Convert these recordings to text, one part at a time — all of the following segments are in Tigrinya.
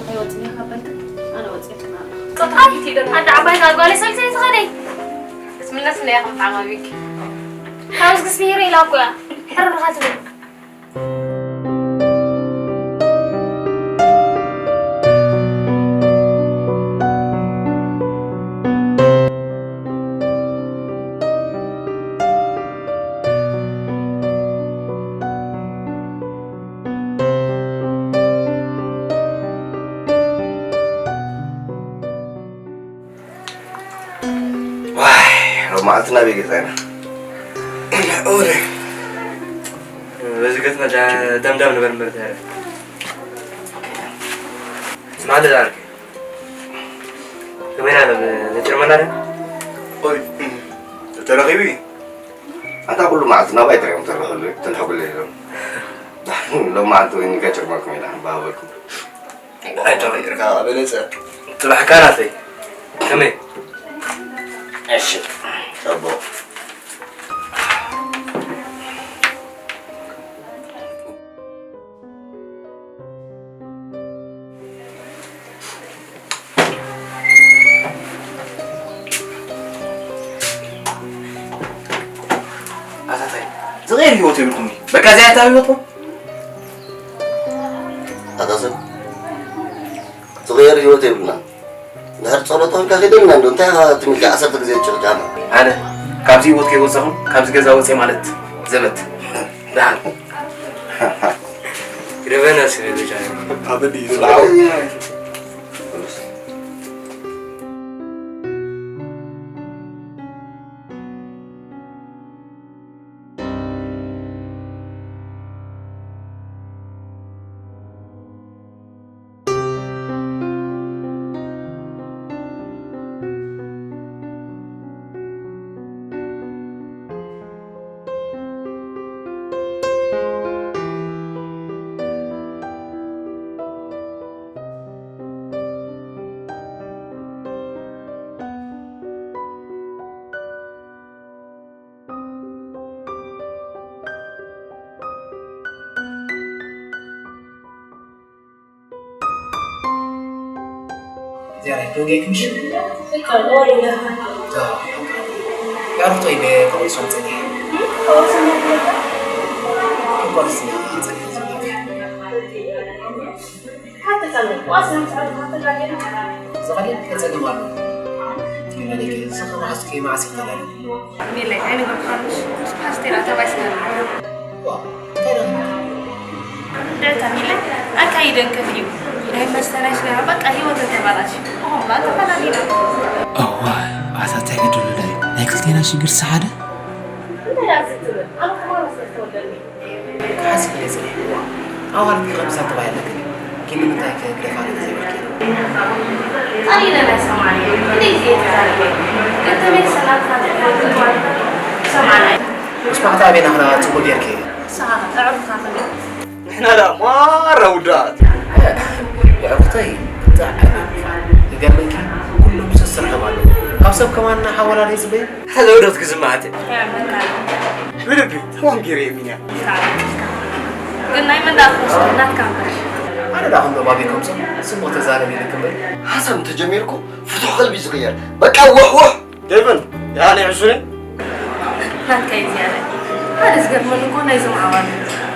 ኣይወፅን እየ ካብ በልክ ኣነ ወፅኤ ክና። ጦጣ ኣንቲ ዶ ኣንዳ ዓባይ ጋር ጓለ ሰልሰይ ዝኸደይ። እስምነስ ለያ ከም ዓማቢክ። ካብስ ግስሚር ኢላ እኮ እያ። ሕርርኻ ትብል። ዋይ፣ ሎማዓልቲ ናበይ ገዛ ኢና? ኦረ። በዚ ገጽና ዳ-፣ ደምዳም ንበር እምበር ተረፍ። ማለት ኣርክ። ከመይ ኢና ሎም ዘጭርመና ዶ? ኦይ፣ ተረኺቡ እዩ። ኣንታ ኩሉ መዓልቲ ናባይ ጥራይ እዮም ተረኸሉ፣ ተልሐጉለ ኢሎም። ሎማዓልቲ ወይ ንገጭርመኩም ኢላ፣ ባበልኩም። ኣይ፣ ተቐይርካ በለጸ። ጽባሕካ ናተይ። ከመይ? እሺ፣ ጨቦ። ኣታታይ፣ ዝቐይር ህይወት የብልኩም። በቃ፣ እዚኣ እታ ህይወትኩም። ኣታ ሰብ፣ ዝቕየር ህይወት የብልናን። እንድሕር ጸሎት ኮንካ ከይደልና እንዶ፣ እንታይ ኢኻ ትምልኪ ዓሰርተ ግዜ ትጭቕጫና? ኣነ ካብዚ ህይወት ከይወጻኹ፣ ካብዚ ገዛ ወጽኤ ማለት ዘበት። ደሓን። ግደፈና ስለ ልጅ ኣነ። ኣበዲ እዩ። زيارة دوغي كمشي. يا رب طيب، كويس ومتني. كويس. ዝቐልል ከጸገም ኣሎ። ትመለኪ፣ ንስኺ መዓስ ከይመዓስ ይኽተላል። ሚለይ፣ ኣይነገርኩኻንሽ? ምስ ፓስቴላ ተባይ ስለ። ዋ፣ እንታይ ደኣ? ድዕታ ሚለይ፣ ኣካይደን ከፊኡ። ናይ መስተ ናይ ሽጋራ፣ በቃ ህይወተን ተበላሽዩ። እኹም ከኣ ተፈላሊና። እዋይ፣ ኣታ እንታይ ገደሉ ዳይ? ናይ ክልቴና ሽግር ሓደ? እንታይ ደኣ ዝትብል? ኣነ ከማን ስለ ዝተወልደኒ። ክሓስብ እየ ጽኒሐ። እዋ፣ ኣዋልድ ከምዚ ኣተባሂለክን፣ ግን ንምንታይ ከ ግደፋ ገለ ዘይበልኪ? ቀሊለን ኣይሰምዓን እየን። ክንደይ ግዜ እየ ተዛሪበ። ግን ተመሊሰን ናብቲ ናተን ህይወት ክእትዋ ይሰምዓን ኣይደልን። ምስ ማዕታ ኣበይ ናኽና ጽቡቕ ጌርኪ። ንስኻ ኸ ኣዕሩኽካ ከመይ? ንሕና ደኣ ማራ ውዱኣት። የዕሩኽተይ ብጣዕሚ ይገርመኪ፣ ኩሎም ሰስርሖም ኣለዉ። ካብ ሰብ ከማን ሓወላዲ ይጽበዩ። ሕዚ ወደት ክዝማዕት። ብልቢ ተማም ገይረ የሚንያ። ግን ናይ መን ደኣ ክወስዶ? ናትካ እምበር። ኣነ ደኣ ክንዶ ባቢ ከምሶ ጽቡቕ ተዛረብ ኢልክ እምበር። ሓሳብ እንተጀሚርኩ ፍቱሕ ከልቢ ዝቕየር። በቃ ወሕ ወሕ። ዴቨን፣ ያኔ ዕሱነ? ናትካ እዩ ዝያዳ። ኣነ ዝገርመኒ እኮ ናይዞም ዓዋሉ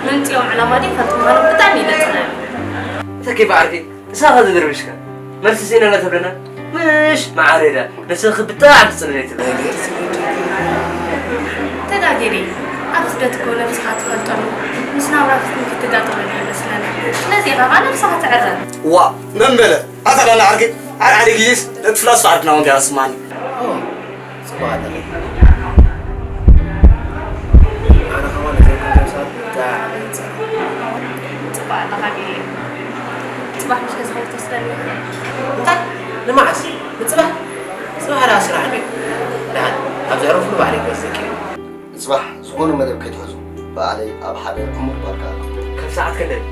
ምምጽኦም ዕላማ ደይፈልጥ ምዃኖም ብጣዕሚ እዩ ለጽለኒ። እታ ኬፍ ዓርኪ ንስኻ ከ ዝድርብሽካ? መልሲ ስኢናላ ተብለና? ምሽ መዓረይ ደኣ፣ ንስኺ ብጣዕሚ ጽልለይቲ ኢኺ። ተጋጊረ። ኣብ ስደት እኮ ነብስኻ ትፈልጦ ኣሎ። ምስ ናብራ ፍትኒ ክትጋጠመሉ ይመስለኒ። ስለዚ ኢኻ ከኣ ነብስኻ ትዕረ። ዋእ፣ መን በለ? ኣታ ደኣ ንዓርኪ፣ ዓርዓሪ ግዜስ ነቲ ፍላስፋ ዓርክና እውን ከኣ ስማኒ። ኦ፣ ጽቡቕ ኣለኺ። ኣነ ከማን ነዞም ከምዞም ሰባት ብጣዕሚ እየ ዝጸልኦም። ጽቡቕ ኣለኻ ቢኒ። ጽባሕ ምሽ ገዛኻ ክትወስደኒ ኢኻ? እንታይ? ንመዓስ? ንጽባሕ? ጽባሕ ደኣ ስራሕ ድዩ? ደሓን፣ ኣብ ዘዕረፍሉ ባዕለይ ክወስደኪ እየ። ንጽባሕ ዝኾነ መደብ ከይትሕዙ፣ ባዕለይ ኣብ ሓደ ዕሙር ባርካ ኣትኹ። ካብ ሰዓት ክንደይ?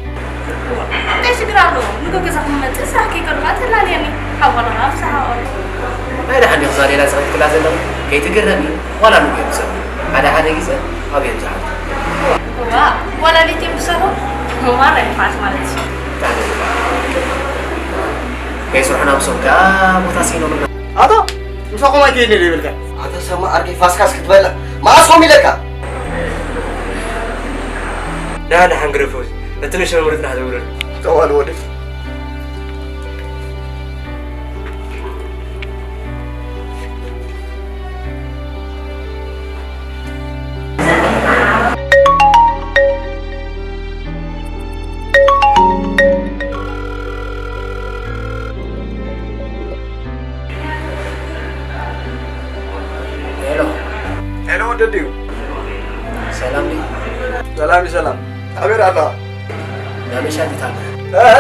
እንታይ ሽግር ኣለዎ? ንጎ ገዛ ክንመጽእ ስራሕ ከይከዱካ ተላልየኒ። ሓዋላኻ ኣብ ሰሓቐሉ። ናይ ደሓን ዲኺ እዛ ሌላ ዝኸድክላ ዘለኺ? ከይትግረሚ፣ ዋላ ንጎ እዮም ዝሰርሑ። ሓደ ሓደ ግዜ ኣብዮም ዝሓቱ። እዋ፣ ዋላ ለይቲ እዮም ዝሰርሑ? ማራ ይንፋዓት ማለት እዩ። ብጣዕሚ ይንፋዓት። ከይስርሑና ምሶም ከኣ ቦታ ሲኖምና። ኣታ ምሳኹም ኣይከይድን እየ ይብልካ። ኣታ ሰማ ኣርከይ ፋስካስ ክትበልዕ መዓስ ኮም ኢለካ? ደሓን ደሓን ግደፎ፣ ነቲ ንእሽቶ መምረፂ ጥራሕ ዘውርድ። ጠዋል ወደ ሄሎ ሄሎ ወደድዩ ሰላም ድዩ? ሰላም እዩ ሰላም ኣበይ ኣለኻ ናበሻ ዲታለ እ?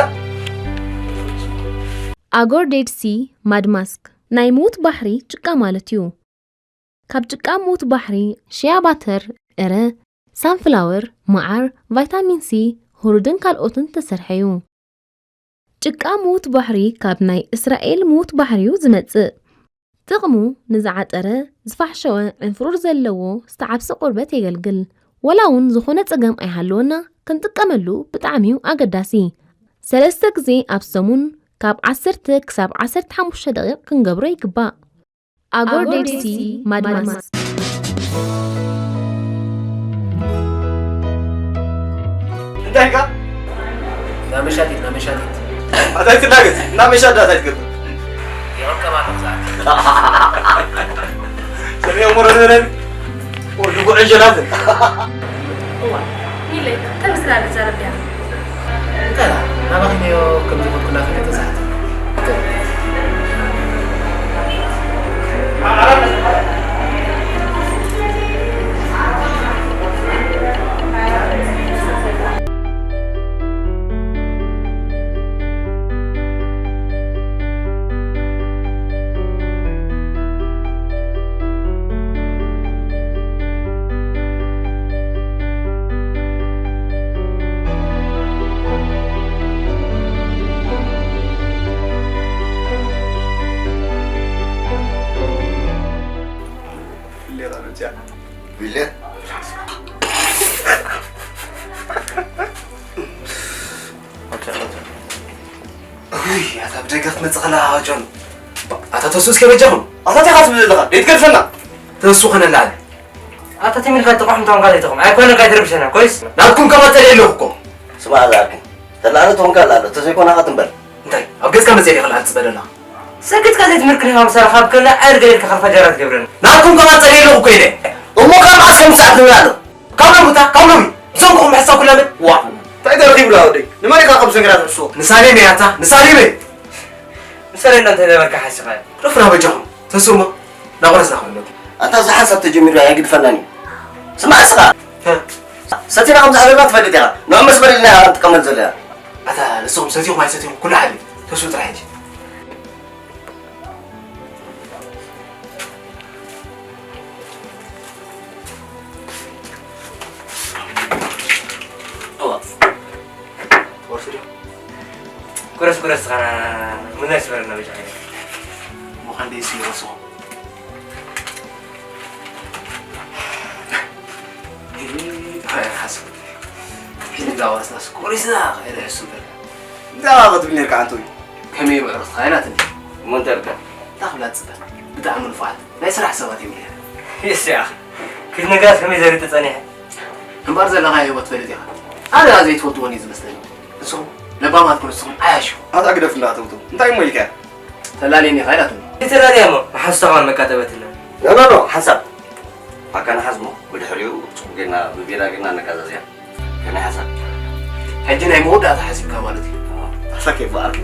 ኣጎር ዴድ ሲ ማድ ማስክ ናይ ምዉት ባሕሪ ጭቃ ማለት እዩ። ካብ ጭቃ ምዉት ባሕሪ ሽያ ባተር፣ ዕረ፣ ሳንፍላወር፣ መዓር፣ ቫይታሚን ሲ፣ ሁሩድን ካልኦትን ዝተሰርሐ እዩ። ጭቃ ምዉት ባሕሪ ካብ ናይ እስራኤል ምዉት ባሕሪ እዩ ዝመጽእ። ጥቕሙ ንዝዓጠረ፣ ዝፋሕሸወ ዕንፍሩር ዘለዎ ዝተዓብሰ ቆርበት የገልግል። ወላ እውን ዝኾነ ጸገም ኣይሃለወና ክንጥቀመሉ ብጣዕሚ እዩ ኣገዳሲ። ሰለስተ ግዜ ኣብ ሰሙን ካብ ዓሰርተ ክሳብ ዓሰርተ ሓሙሽተ ደቂቕ ክንገብሮ ይግባእ። ኣጎር ዴድ ሲ ማድማስ። እንታይ ኢልካ? ናመሻቲት ናመሻቲት ኣታይ ትናገዝ ናብ መሻዳ ኣታይ ትገብር ይቕንቀባ ተኽዛት ሰሚዖ ሞረደረን ወርዲ ጉዕንጀላትን እዋ ሚለይ ከምስላ ልዛረብ ድያ እንታይ ናባኺ ነዮ ከም ዝኾንኩና ፈለጠ ዝሓት ፍሌራ መፅያ ቢልያ ውይ ኣታ ብደገ ክትመፅእ ከለኻ ጆን ኣታ ተሱ እስከ በጃኹም ኣታ እንታይ ኢኻ ትብል ዘለኻ ደይትገድፈና ተሱ ከነላዓል ኣታ ተሚልካ ጥቕሑ ምታን ካልእ ትኹም ኣይኮነ ካይ ትረብሸና ኮይስ ናትኩም ከማፀል የለኹ እኮ ስማ ኣዛርኪ ተላለ ትኾንካ ኣላ ተዘይኮና ኸትንበል እንታይ ኣብ ገጽካ መፅእ ዲኻ ልዓል ፅበለላ ሰክትካ ዘይትምርክን ኢኻ ምሳሌ ካብ ከላ ዕርገ ኢልካ ከርፋ ጀራ ትገብረኒ ናትኩም ከማፀል የለኹ እኮ ኢለ እሞ ካብ መዓስ ከምሳዕ ትብል ኣሎ ካብ ሎሚ እታ ካብ ሎሚ ብሰንኩኹም ሕሳብ ኩላ ምን ዋ እንታይ ተረኺቡላ ወደይ ንመን ኢኻ ከም ሰንግራ ትሕስዎ ንሳሌም እያ እታ ንሳሌም እየ ምሳሌ እናንተ ነበርካ ሓሲኻ ረፍና በጃኹም ተስሞ ናቑረስና ክብለኩም ኣታ እዚ ሓንሳብ ተጀሚሩ ኣይግድፈናን እዩ ስማዕ እስኻ ሰቲና ከም ዝኣለና ትፈልጥ ኢኻ ንዑ መስመር ኢልና ኢና ንጥቀመሉ ዘለና ኣታ ንስኹም ሰቲኹም ኣይሰቲኹም ኩሉ ሓሊ ተስኡ ጥራሕ ሕጂ ቁረስ ቁረስ ኻና ምላሽ በረና በጃ ምዃን ደስ ይረስኹም ቁሪስና እንታይ ክትብል ነርካ ኣንቶኒ ከመይ ምዕሩት ኻይናትኒ እሞ እንተርካ እንታይ ክብላ ትፅበ ብጣዕሚ ንፉዓት ናይ ስራሕ ሰባት እዮም ነይረ የስያ ክልተ ነገራት ከመይ ዘርኢ ተፀኒሐ እምበር ዘለኻዮ ህይወት ትፈልጥ ኢኻ ኣነ ዘይትፈልጥዎን እዩ ዝመስለኒ ንስኹም ለባማት ኩሉ ንስኹም ዓያሹ ኣታ ግደፍ እንዳተውተው እንታይ እሞ ኢልካያ ተላልየኒ ኢኻ ኢላትኒ ይተላልያ እሞ መሓዙታ ከማን መቃጠበትና ኖ ኖ ኖ ሓንሳብ ኣካ ንሓዝሞ ብድሕሪኡ ጽቡቅ ጌርና ብቢራ ጌርና ነቃዛዝያ ከመይ ሓሳብ ሕጂ ናይ መወዳእታ ሓሲብካ ማለት እዩ ኣሳኬ በኣር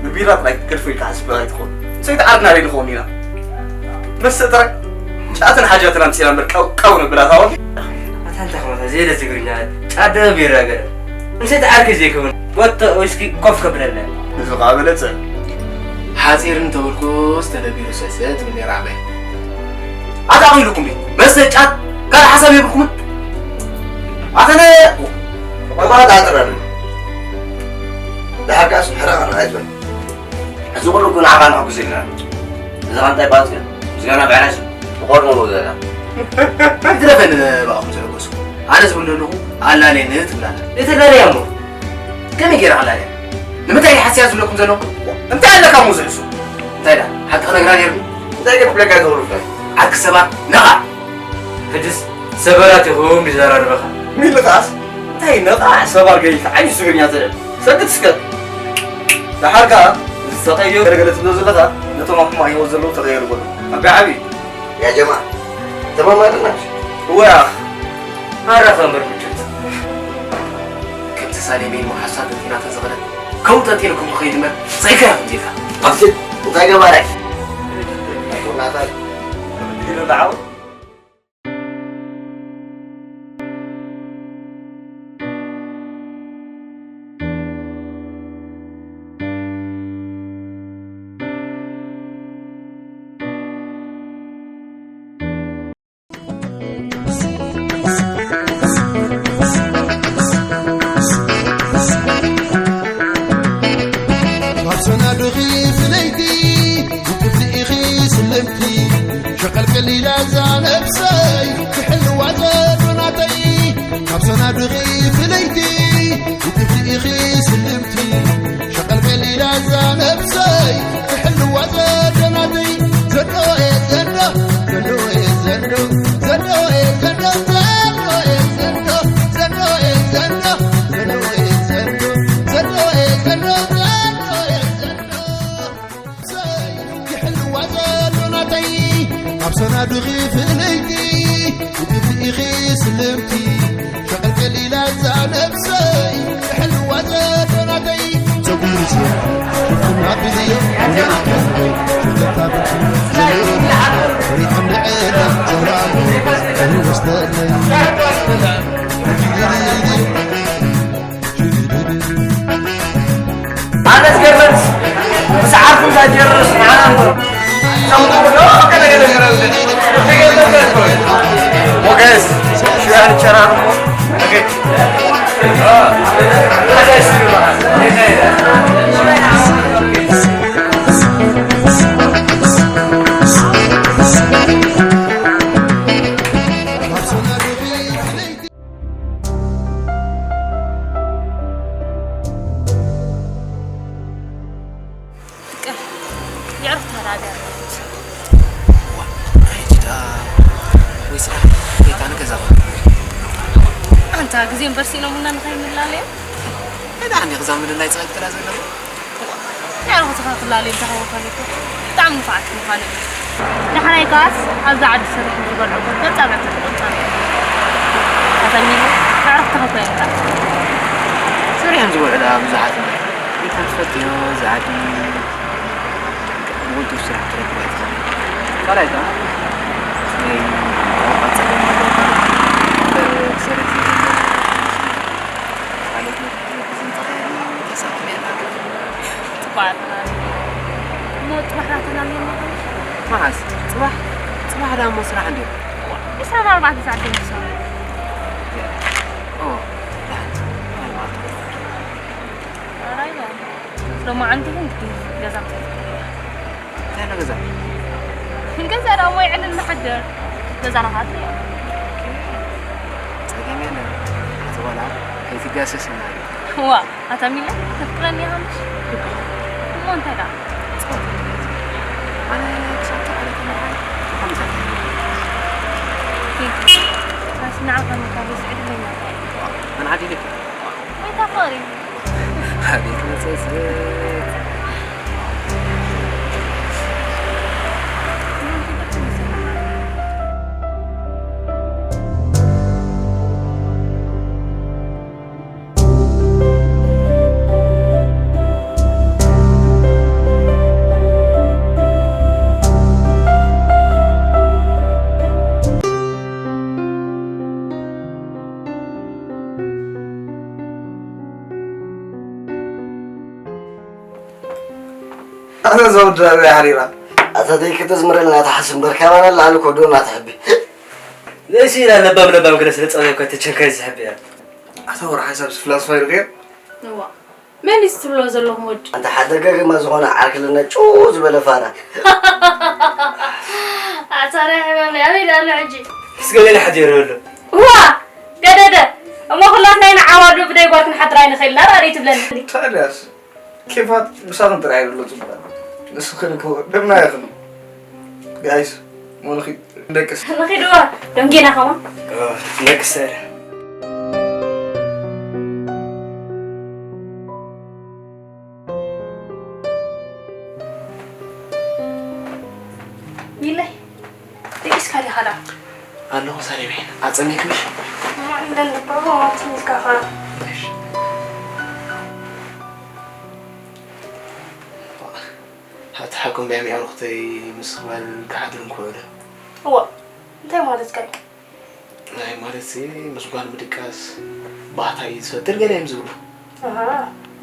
ብቢራ ጥራይ ክትገድፎ ኢልካ ሓሲብካ ኣይትኸውን ሰይቲ ዓርና ደይ ንኸውን ኢና መስተ ጥራይ ጫትን ሓጃትን ኣምጺና እምበር ቀው ቀው ነብላ ታወል ኣታ እንታይ ከማታ ዘይለ ትግርኛ ጫደ ቢራ ገለ ምሰቲ ዓርኪ ዘይከውን ወጥቶ ዊስኪ ኮፍ ከብለለ እዚ ከዓ በለጸ ሓጺርን ተበልኩስ ተደቢሩ ሰሰ ትብል ነይራ ዓባይ ኣታ ኣኺሉኩም እዩ መስተ ጫት ካልእ ሓሳብ የብልኩምን ኣተነ መባል ኣጥረን ድሓር ከኣስ ሕራቕ ኣይትበል እዚ ኩሉ እኮ ንዓኻ ንሕጉስ ኢልና እዛ እንታይ ባትከ ምስጋና ብዕናሽ ብቆርኖ መውዘላ ይትረፈኒ በኣኹም ዘረገስኩ ኣነ ዝብል ዘለኹ ኣላልየኒ ትብላላ የተላለያ እሞ ከመይ ገይራ ኣላልያ ንምንታይ ሓስያ ዝብለኩም ዘለኹ? እንታይ ኣለካ እሞ ዝሕሱ? እንታይ ዳ ሓቂ ክነግራ ነይሩ? እንታይ ገ ክብለካ ዝኽእሉ እንታይ? ዓርኪ ሰባት ነቓዕ። ሕጅስ ሰበራት ኢኹም ድዩ ዘራርበኻ? ሚሊ ኸዓስ እንታይ ነቓዕ ሰባር ገይካ ዓይሱ ትግርኛ ትልዕል? ሰክት እስከ። ደሓር ከኣ ዝተቐየሩ ገለገለ ትብሎ ዘለኻ ነቶም ኣብ ሕማቕ ህይወት ዘለዉ ተቐየሩ በሉ። ዓቢ ዓቢ። ያ ጀማ ተማማርና። እወ ኣኽ። ኣረኸ እምበር ምቾት። ከምቲ ሳሌመይ ንመሓሳ ተንቲናተን ዝኸደት ከምኡ ጠንጢንኩም ክኸይድ እምበር፣ ዘይከ ኢኹም ጌጋ። ኣፍስል፣ እንታይ ገባራይ? ናታ፣ ከምቲ ገለ ደዓው። ካብ ሰናዱኺ ፍለይቲ ውቅብቲ ኢኺ ስልምቲ ሸቐል ቀሊላ እዛ ነብሰይ ክሕልዋ ዘሎ ናተይ ካብ ሰናዱኺ ፍለይቲ ውቅብቲ ኢኺ ስልምቲ ሸቐል ቀሊላ እዛ ነብሰይ ክሕልዋ ዘሎ ናተይ ዘሎ እየ ዘሎ ዘሎ እየ ዘሎ ዘሎ እየ ዘሎ ዘሎ እየ ዘሎ ዘሎ እየ ዘሎ ዘሎ እየ ዘሎ ዘሎ እየ ዘሎ ዘሎ እየ ዘሎ ይሕልዋ ዘሎ ናተይ ካብ ሰናዱኺ ፍልይቲ ውቅብቲ ኢኺ ስልምቲ ሸቐል ቀሊላ እዛ ነብሰይ ይሕልዋ ዘሎ ናተይ ጸጉሪ ሲ ፍጹም ኣቢልዮ ሸተታ ብርቱ ዘሪዖም ደዕለ ዘራሙ ወስተለይ ኣነ ዝገርመንስ ምስ ዓርኩ እንታይ ጀርስ ንዓና እንበር ሞገስ ሽያ ንጨራርሞ የዕሩኽታ ዳኣ ገርመት። ዋ፣ ኣይ ጅዳ። ወይ ስራሕ፣ ወይ ካነ ገዛ ኾነ። ኣንታ ግዜ እምበር ስኢኖሙና ንኸይንላለዮም። ኣይ ደሓን ዲኺ እዛ ምድር ናይ ጸቕጢ ጥራይ ዘለኹ? የዕሩኽትኻ ክላለዩ እንተኾንካ እኮ ብጣዕሚ ንፉዓት ምዃኖም እዩ። ዳሕራይ ከኣስ ኣብዛ ዓዲ ሰሪሖም ዝበልዑ እኮ ገጻ ገጻ ተቖጻሪ እዮም። ኣታ ሚሊ፣ የዕሩኽትኻ እኮ እዮም። ሰሪሖም ዝውዕላ ብዙሓት እዮም። እንታይ ትፈልጥዮ፣ እዚ ዓዲ ንቕልጡፍ ስራሕ ትረክቦ ኣይትኽእልን። ካልኣይ ከኣ፣ ናይ ኣውቃት ጸገም ኣለዎ። ሰሪሑ ዘሎ ካልኦት ነግዝን ተኻይዱ ተሳኺዐ ኣላ። ጽቡቕ ኣለና። እሞ ጽባሕ ራትና ኔርና ኸምሽ? መዓስ? ጽባሕ? ጽባሕ ደኣ እሞ ስራሕ እንድዩ። ዒስራን ኣርባዕተን ሰዓት ደሊሳ። ኦ፣ ደሓን። ኣርባዕተ። ኣራይ ሎማዓንቲ ግን ግዲ ገዛ ምሳይ ትከይድ እያ። እንታይ ኣሎ ገዛ? ገዛ ደኣ እሞ ይዕልል ንሓድር። ገዛና ኸዓ ትሪኦ። ጸገም የለን። ኣቲ ቆልዓ ከይትጋሰስና። ዋ፣ ኣታ ሚለ ተፍቅረኒ ኢኻ ምሽ? እሞ እንታይ ደኣ? ጸወታ። ኣነ ክሳብ ተዓለ ተማሃሪ ሓምሳ። ኪድ። ኣስ ንዓኻ ምካበስ ዕድለኛ እኳ። ኣነ ዓዲለኪ። ወይ እታ ፍቕሪ። ኣቤት መጸጸት። ኣታ እዛ ወዲ ናበይ ሓሪራ? ኣታ ደይ ከተዝምረልና ትሓስብ እምበር ካባና ንላዕሊ እኮ ዶና ትሕቢ። ዘይስኢና ለባም ለባም ገለ ስለ ጸበይ እኮ ተቸንካይ ዝሕብ እያ። ኣታ ወርሓ ሓሳብ ፍላስፋ ይርገ? እዋ። መን እዩ ትብሎ ዘለኹም ወዲ? ኣንታ ሓደ ገገማ ዝኾነ ዓርኪ ኣለና ጭው ዝበለ ፋራ። ኣታ ናይ ሕማመይ ኣበይ ደኣ ኣሎ ሕጂ? ምስ ገለ ሓዲሩ ኣሎ። እዋ! ገደደ! እሞ ኩላትና ኢና ዓዋሉ ብደይ ጓል ክንሓድር ኣይንኽእልን ኣርኣደይ ትብለኒ። ታዲያስ? ኬፋት ምሳኽን ጥራይ ዘሎ ጽቡቕ ኣሎ። ንስኽን እኮ ደምና ኢኽን። ጋይስ፣ ሞ ንኺድ፣ ንደቅስ። ንኺድዋ፣ ደንጌና ኸማ። ንደቅስ። ሚለይ፣ ደቂስካ ዲኻ ደኣ? ኣለኹ ሳሌመይ፣ ኣጸሚክምሽ? እሞ እንደን ባባ ማለት ሚልካ ኸኣ። እሺ። ኣታ ሓቁም ብያም ያውርኽተይ ምስ ጓል ክሓድር እንኮ ኢለ። እዋ፣ እንታይ ማለትካ እዩ? ናይ ማለት ምስ ጓል ምድቃስ ባህታ እዩ ዝፈጥር ገለ እዮም ዝብሉ። ኣሃ፣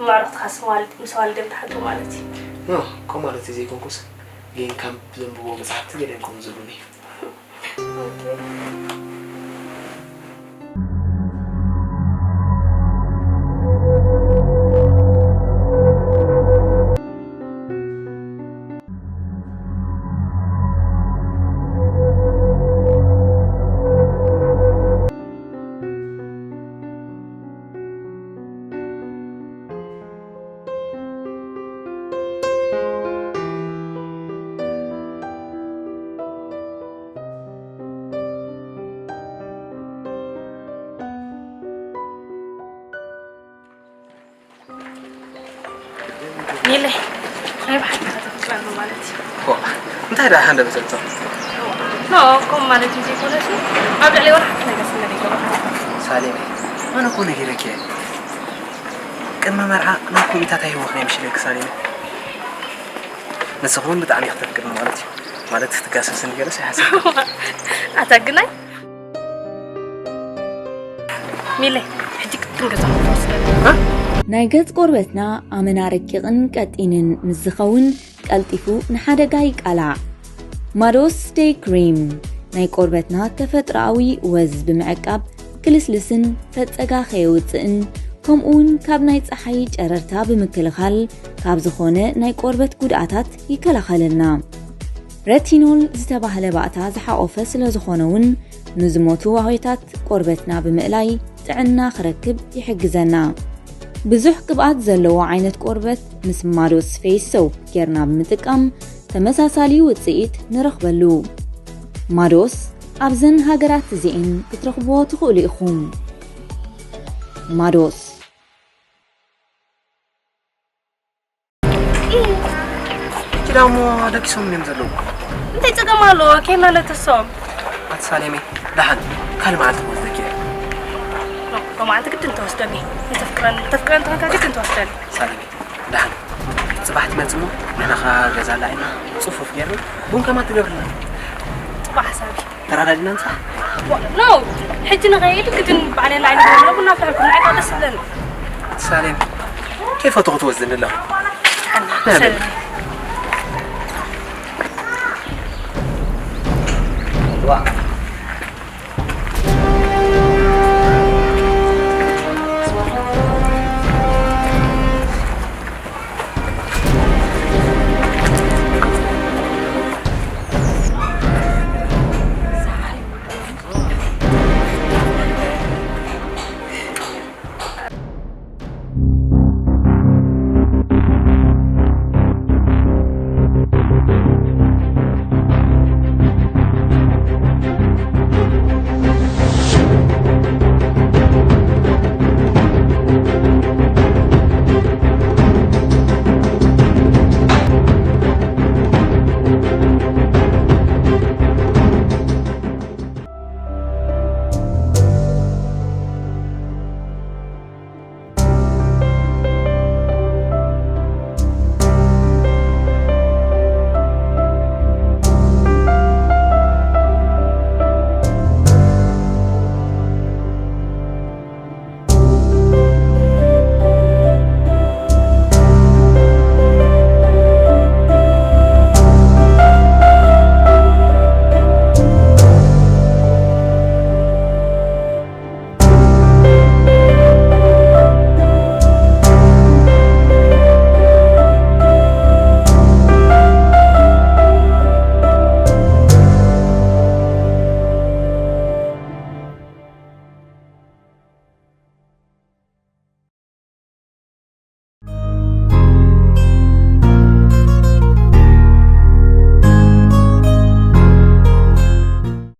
ማዕረኽትኻስ ማለት ምስ ዋልደ ምትሓድሩ ማለት እዩ። ኖ፣ ከምኡ ማለት እዩ ዘይኮንኩስ፣ ግን ካብ ዘንብቦ መጽሓፍቲ ገለ እዮም ከምኡ ዝብሉኒ። ኦኬ። ሚለይ፣ ናይ ብሓቂ ከተፍቅረኒ ማለት እዩ። ዋ፣ እንታይ ደኣ ሃንደበት እቶ? ኖ፣ ከምኡ ማለት እዩ ዘይኮነስ፣ ኣብ ልዕሊ ወላ ሓንቲ ነገር ስለ ዘይገበርካ። ሳሌመ፣ ኣነ እኮ ነጊረኪ እየ። ቅድሚ መርዓ ናብ ኮሚታት ኣይህወኽን እየ ምሽለኪ ሳሌመ። ንስኺ እውን ብጣዕሚ ኢኺ ተፍቅርኒ ማለት እዩ። ማለት ክትጋሰስኒ ገለስ ኣይሓሰብኩን። ኣታ ግናይ። ሚለይ፣ ሕጂ ክትንገዛ ክትወስደኒ። ናይ ገጽ ቆርበትና ኣመና ረቂቕን ቀጢንን ምስ ዝኸውን ቀልጢፉ ንሓደጋ ይቃላዕ። ማዶስ ደይ ክሪም ናይ ቆርበትና ተፈጥሮኣዊ ወዝ ብምዕቃብ ክልስልስን ፈጸጋ ከየውጽእን ከምኡውን ካብ ናይ ጸሓይ ጨረርታ ብምክልኻል ካብ ዝኾነ ናይ ቆርበት ጉድኣታት ይከላኸለልና። ረቲኖል ዝተባህለ ባእታ ዝሓቖፈ ስለ ዝኾነ እውን ንዝሞቱ ዋህዮታት ቆርበትና ብምእላይ ጥዕና ክረክብ ይሕግዘና። ብዙሕ ቅብኣት ዘለዎ ዓይነት ቆርበት ምስ ማዶስ ፌስ ሶፕ ጌርና ብምጥቃም ተመሳሳሊ ውጽኢት ንረኽበሉ። ማዶስ ኣብዘን ሃገራት እዚኤን ክትረኽብዎ ትኽእሉ ኢኹም። ማዶስ። ሕጂ ደኣ እሞ ደቂሶም እዮም ዘለዉ። እንታይ ጸገም ኣለዎ? ከይመለተሶም። ኣቲ ሳሌመይ፣ ደሓን ካልእ መዓልቲ ክወስደኪ እየ። ኖ፣ ሎማዓንቲ ግድን ተወስደኒ። እንተፍቅረን-፣ እንተፍቅረን እንተኾንካ ግድን ተወስደኒ። ሳሌመይ፣ ደሓን ጽባሕ ትመጽእ እሞ ንሕና ከኣ ገዛ ኣላ ኢና ጽፉፍ ጌርና ቡን ከማን ትገብርልና። ጽቡቕ ሓሳብ እዩ። ተራዳዲና ንጻሕ። ኖ፣ ሕጂ ንኸይድ ግድን ባዕለይ ንዓይ ንገብረና ቡና ኣፍልሐልኩም ንዓይ ከኣ ደስ ይብለኒ። ሳሌም፣ ከይፈተኹ ትወስድኒ ኣለኹ። ኣና፣ ነይ። ሰለሚ፣